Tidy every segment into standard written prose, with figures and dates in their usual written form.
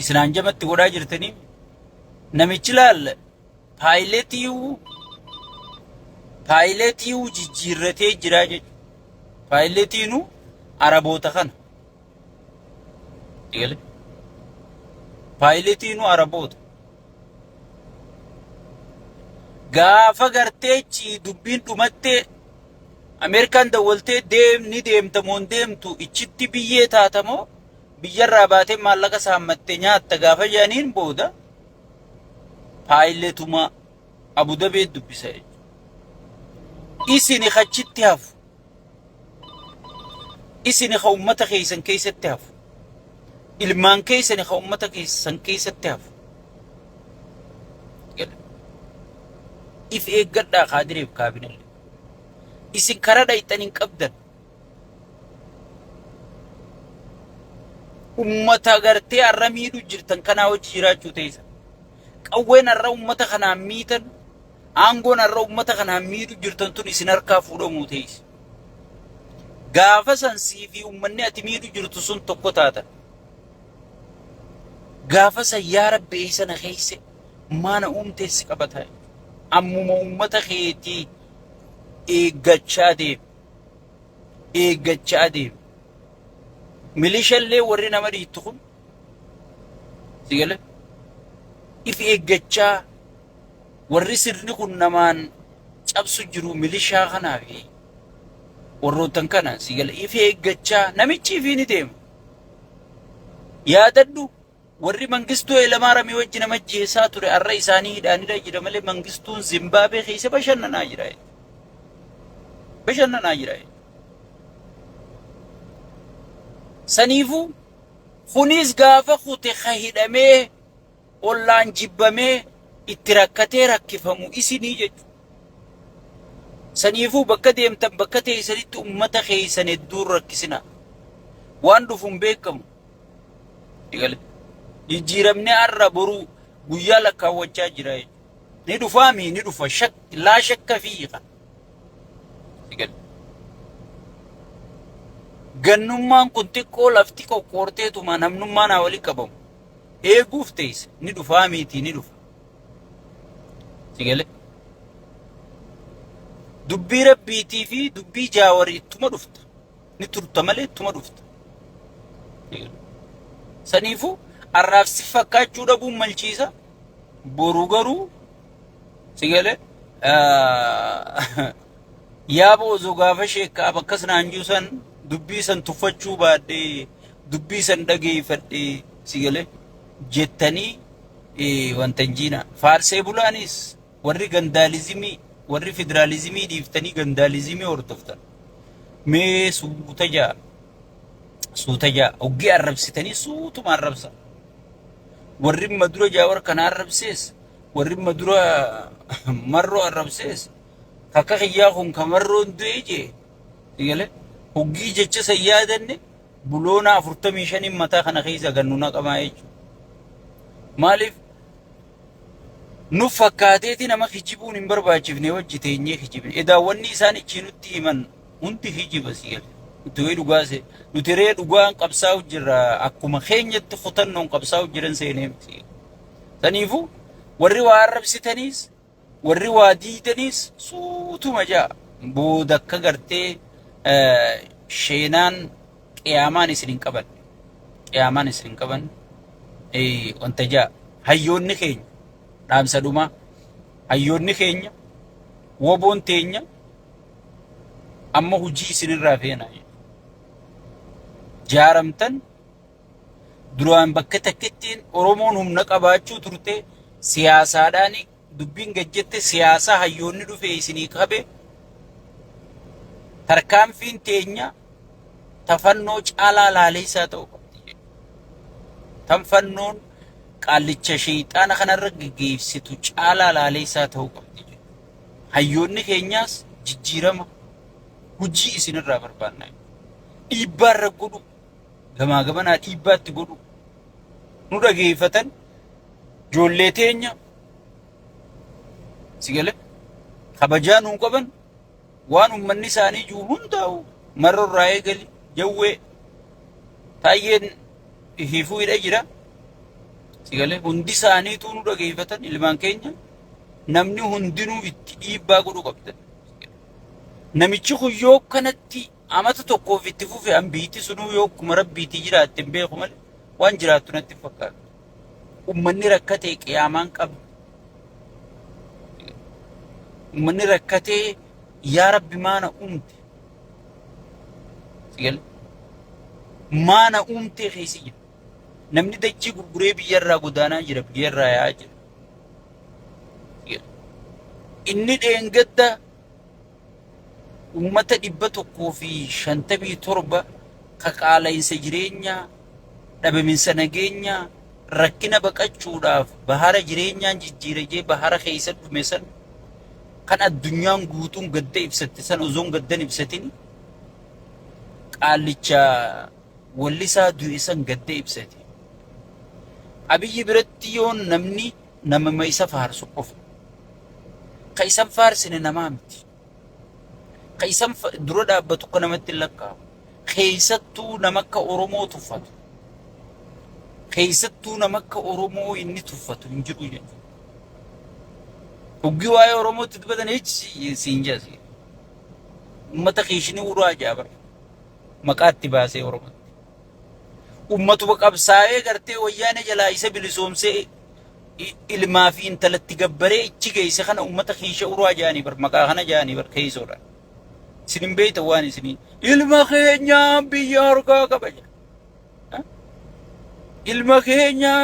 Isin hanjamatti godhaa jirtanii namichi laal paayileetiiwuu jijjiirratee jiraa jechuudha. Paayileetiinuu Araboota kana. Eegale. Paayileetiinuu Araboota. Gaafa garteechi dubbiin dhumattee Ameerikaan dawwaltee deem ni deemta moo hin deemtu ichitti biyyee taata moo biyyarraa baatee maallaqa saammattee nyaatta gaafa jedhaniin booda paayiletuma Abudabee dubbisa jechuudha. Isini kachitti hafu. Isini ka ummata keessan keessatti hafu. Ilmaan keessani ka ummata keessan keessatti hafu. If eeggadhaa kaadireef kaabinallee. Isin karaa dhayxan hin qabdan. Ummata gartee har'a miidhu jirtan kanaa wajji jiraachuu teessa. Qawween har'a ummata kanaan miitan, aangoon har'a ummata kanaan miidhu jirtan tun isin harkaa fuudhamuu teessi. Gaafa san sii fi ummanni ati miidhu jirtu sun tokko taatan. Gaafa san yaa Rabbi eessa na keesse maana uumtee si qabata. Ammuma ummata keetii eeggachaa deemi. Eeggachaa deemi. Milishallee warri nama dhiittu kun si gale if eeggachaa warri sirni kun namaan cabsu jiru milishaa kanaa fi warroottan kana si gale if eeggachaa namichi ifii ni deema. Yaadadhu warri Mangistuu Hayilamaarami wajji nama ajjeesaa ture arra isaanii hidhaanidha jira malee Mangistuun Zimbaabee keessa bashannanaa jira. Bashannanaa jira. Saniifuu kunis gaafa kute ka hidhamee ollaan jibbamee itti rakkatee rakkifamu isinii jechuudha. Saniifuu bakka deemtan bakka teessanitti ummata keessan hedduun rakkisinaa. Waan dhufu hin beekamu. Eegale. Jijjiiramni har'a boruu guyyaa lakkaawwachaa jira jechuudha. Ni dhufaa mii ni dhufa shak laa shakka fiiqa. Eegale. Gannummaan kun xiqqoo lafti qoqqoorteetuma namnummaan haa walitti qabamu. Eeguuf teessa ni dhufaa miitii ni dhufa. Sigale. Dubbii rabbiitii fi dubbii jaawarii ittuma dhufta. Ni turta malee ittuma dhufta. Saniifuu arraaf si fakkaachuu dhabuun malchiisa. Boru garuu sigale yaaba osoo gaafa sheekkaaf akkas naan jiru san dubbii san tuffachuu baadhee dubbii san dhageeffadhee sigale jettanii wanta hin jiina. Faarsee bulaanis warri gandaalizimii warri federaalizimii dhiiftanii gandaalizimii hordoftan mee suuta jaa suuta jaa hoggii arrabsitanii suutuma arrabsa. Warri madura jaawar kana arrabsees warri madura marroo arrabsees kakka kiyyaa kun ka marroon du'e jee sigale hoggii jecha san yaadanne buloona 45 mataa kana keessa gannu naqamaa jechuudha. Maaliif nu fakkaateeti nama kijibuun hin barbaachifne wajji teenyee kijibne. Edaa wanni isaan ichii nutti himan hundi kijiba si gale. Nuti wayii dhugaa see. Nuti ree dhugaan qabsaa'u jirra akkuma keenyatti kutannoon qabsaa'u jiran seenee miti. Saniifuu warri waa arrabsitaniis Warri waa diidaniis suutuma ja'a. Booda akka gartee sheenaan qiyaamaan isin hin qabanne. Qiyaamaan isin hin qabanne. Wanta ja'a. Hayyoonni keenya dhaamsa dhumaa. Hayyoonni keenya woboon teenya amma hojii isinirraa feena. Jaaramtan duraan bakka takkittiin Oromoon humna qabaachuu turte siyaasaadhaan dubbiin gad jette siyaasaa hayyoonni dhufe isinii qabe tarkaanfiin teenya tafannoo caalaa laaleessaa ta'uu qabdi. Tan fannoon qaallicha sheeyxaana kanarra geggeessitu caalaa laaleessaa ta'uu qabdi. Hayyoonni keenyaas jijjiirama hojii isinirraa barbaanna. Dhiibbaa irra godhu gamaa gamanaa dhiibbaatti godhu nu dhageeffatan ijoollee teenya si gale kabajaa nuu qaban waan ummanni isaanii jiru hundaa'u marra irraa eegali jawwee taayyeen hiifuu hidha jira. Si galee hundi isaaniituu nu dhageeffatan ilmaan keenya namni hundinuu itti dhiibbaa godhuu qabdan. Namichi kun yoo kanatti amata tokkoof itti fufe an biitti sunuu yoo akkuma rabbiitii jiraatte hin beeku malee waan jiraattu natti hin fakkaatu. Ummanni rakkatee qiyaamaan qabdu. Ummanni rakkatee yaa rabbi maana uumte. Si galee maana uumtee keessa jira. Namni dachii gurguree biyyarraa godaanaa jira, biyyarraa yaa'aa jira. Inni dheengadda uummata 157 ka qaala'insa jireenyaa, dhabaminsa nageenyaa, rakkina baqachuudhaaf bahara jireenyaan jijjiira jee bahara keessa dhume san kan addunyaan guutuun gadda ibsatte san osoon gaddan ibsatin qaallicha wallisaa du'e san gadda ibsate. Abiyyi biratti yoo namni namama isa faarsu qofa. Ka isan faarsine namaa miti. Ka isan dura dhaabbatu akka namatti hin lakkaa'amu. Keessattuu nama akka Oromoo tuffatu. Keessattuu nama akka Oromoo inni tuffatu hin jiru jechuudha. Hoggii waa'ee Oromootti dubbatan hichi siin jaasi. Uummata kiishinii uraa jaabara. Maqaa itti baasee Oromootti. Ummatuma qabsaa'ee gartee wayyaanee jalaa isa bilisoomsee ilmaa fi intalatti gabbaree ichi geesse kana ummata kiisha uraa jaanii bar maqaa kana jaanii bar keessoodha. Isin hin beektan waan isinii ilma keenyaa biyya harkaa qaba jedha. Ilma keenyaa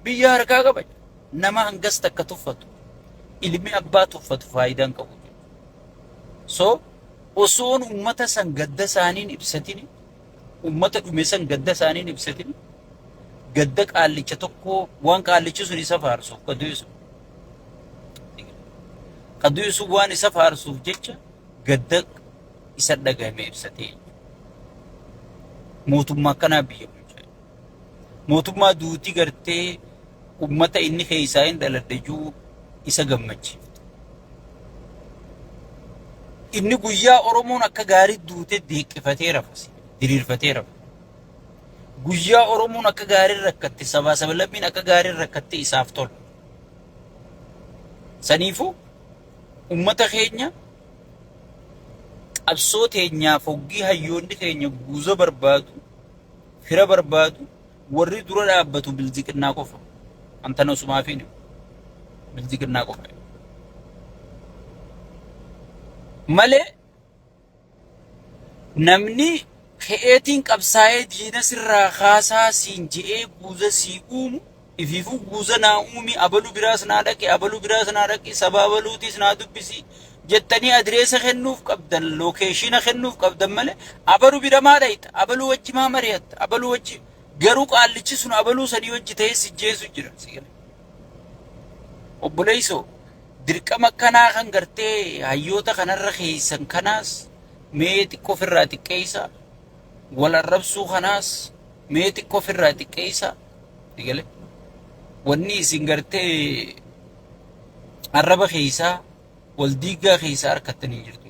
biyya harkaa qaba jedha. Nama hangas takka tuffatu ilmi abbaa tuffatu faayidaa hin qabu. So osoon ummata san gadda isaaniin ibsatini ummata dhume san gadda isaaniin ibsatin gadda qaallicha tokkoo waan qaallichi sun isa faarsuuf ka du'e sun ka du'e sun waan isa faarsuuf jecha gadda isa dhagahame ibsatee mootummaa akkanaa biyya bulchaa mootummaa duuti gartee ummata inni keessaa hin dhaladhe juu isa gammachiiftu. Inni guyyaa Oromoon akka gaarii duute deeqqifatee rafa, diriirfatee rafa. Guyyaa Oromoon akka gaarii rakkatte, sabaa sablammiin akka gaarii rakkatte isaaf tola. Saniifuu ummata keenya qabsoo teenyaaf hoggii hayyoonni keenya guuza barbaadu, fira barbaadu, warri dura dhaabbatu bilziqinnaa qofa. Antana usumaafiin bilziqinnaa qofa. Malee namni ka'eetiin qabsaa'ee diina sirraa kaasaa siin je'ee guuza sii uumu ifiifuu guuza naa uumi abalu biraas naa dhaqi abalu biraas naa dhaqi saba abaluutiis naa dubbisi jettanii adireesa kennuuf qabdan lookeeshina kennuuf qabdan malee abalu bira maa dhayxa abaluu wajji maa mari'atta abaluu wajji garuu qaallichi sun abaluu sanii wajji ta'ee si jeesu jira si gala. Obboleessoo dirqama kanaa kan gartee hayyoota kanarra keessan kanaas mee xiqqoo ofirraa xiqqeessa wal arrabsuu kanaas mee xiqqoo ofirraa xiqqeessa si gale. Wanni isin gartee arraba keessaa wal diiggaa keessaa harkattanii jirtu.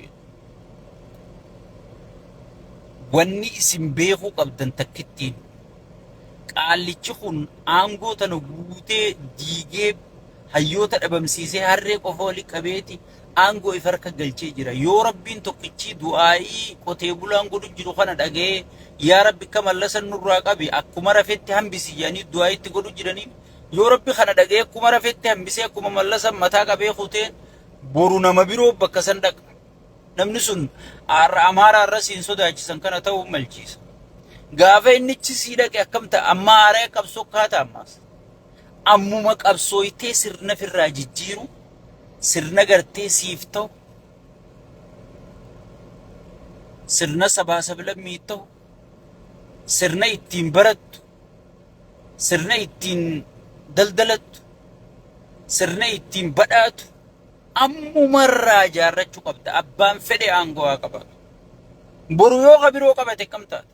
Wanni isin beekuu qabdan takkittiin qaallichi kun aangoo tana guutee diigee hayyoota dhabamsiisee harree qofa wali qabeeti aangoo if harka galchee jira. Yoo rabbiin tokkichii du'aa'ii qotee bulaan godhu jiru kana dhaga'ee yaa rabbi akka mallasan nurraa qabi akkuma rafetti hambisi jedhanii du'aa'itti godhu jiranii yoo rabbi kana dhaga'ee akkuma rafetti hambisee akkuma mallasan mataa qabee kuteen boru nama biroo bakka san dhaqa. Namni sun har'a Amaaraa irra siin sodaachisan kana ta'uu malchiisa. Gaafa innichi sii dhaqe akkam ta'a? Amma haaraya qabsoo kaata ammaas. Ammuma qabsooytee sirna firraa jijjiiru, sirna gartee siif ta'u, sirna sabaa sablammii ta'u, sirna ittiin barattu, sirna ittiin daldalattu, sirna ittiin badhaatu ammumarraa ijaarrachuu qabda. Abbaan fedhe aangoo haa qabaatu. Boru yoo ka biroo qabate akkam taata?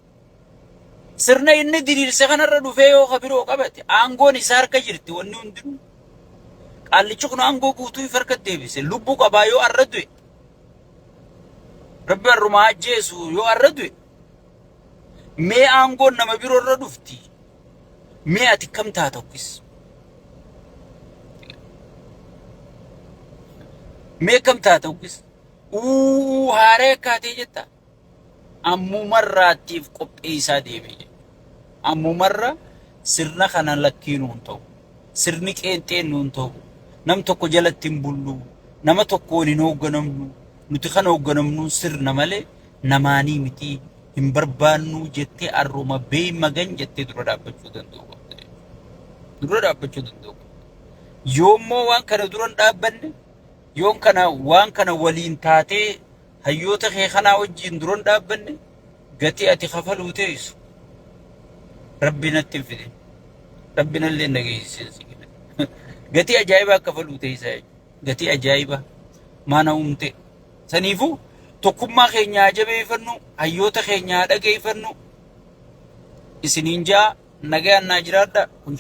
Sirna inni diriirse kanarra dhufee yoo ka biroo qabate aangoon isaa harka jirti wanni hundinuu. Qaallichi kun aangoo guutuu if harka deebise. Lubbuu qabaa yoo arra du'e. Rabbi arrumaa ajjeesu yoo arra du'e. Mee aangoon nama biroo irra dhufti. Mee ati kam taata okkis? Mee akkam taata uggis? Uuu haaree akkaatee jetta. Ammumarraattiif qopheessaa deemee jedhe. Ammumarra sirna kana lakkii nuun ta'u. Sirni qeenxeen nuun ta'u. Nam tokko jalatti hin bullu. Nama tokkoon hin hoogganamnu. Nuti kan hoogganamnu sirna malee namaanii miti. Hin barbaannu jettee arruma beey magan jettee dura dhaabbachuu danda'u qabda. Dura dhaabbachuu danda'u qabda. Yoommoo waan kana dura hin dhaabbanne, yoon kana waan kana waliin taatee hayyoota kee kanaa wajjin dura hin dhaabbanne, gatii ati kafaluu teessu Rabbi natti hin fidin. Rabbi nallee hin dhageessisin si kenna. Gatii ajaa'ibaa kafaluu teessaa jechuudha. Gatii ajaa'ibaa maana uumte. Saniifuu tokkummaa keenya haa jabeeffannu, hayyoota keenya haa dhageeffannu. Isiniin ja'a nagayaan naa jiraadha. Kun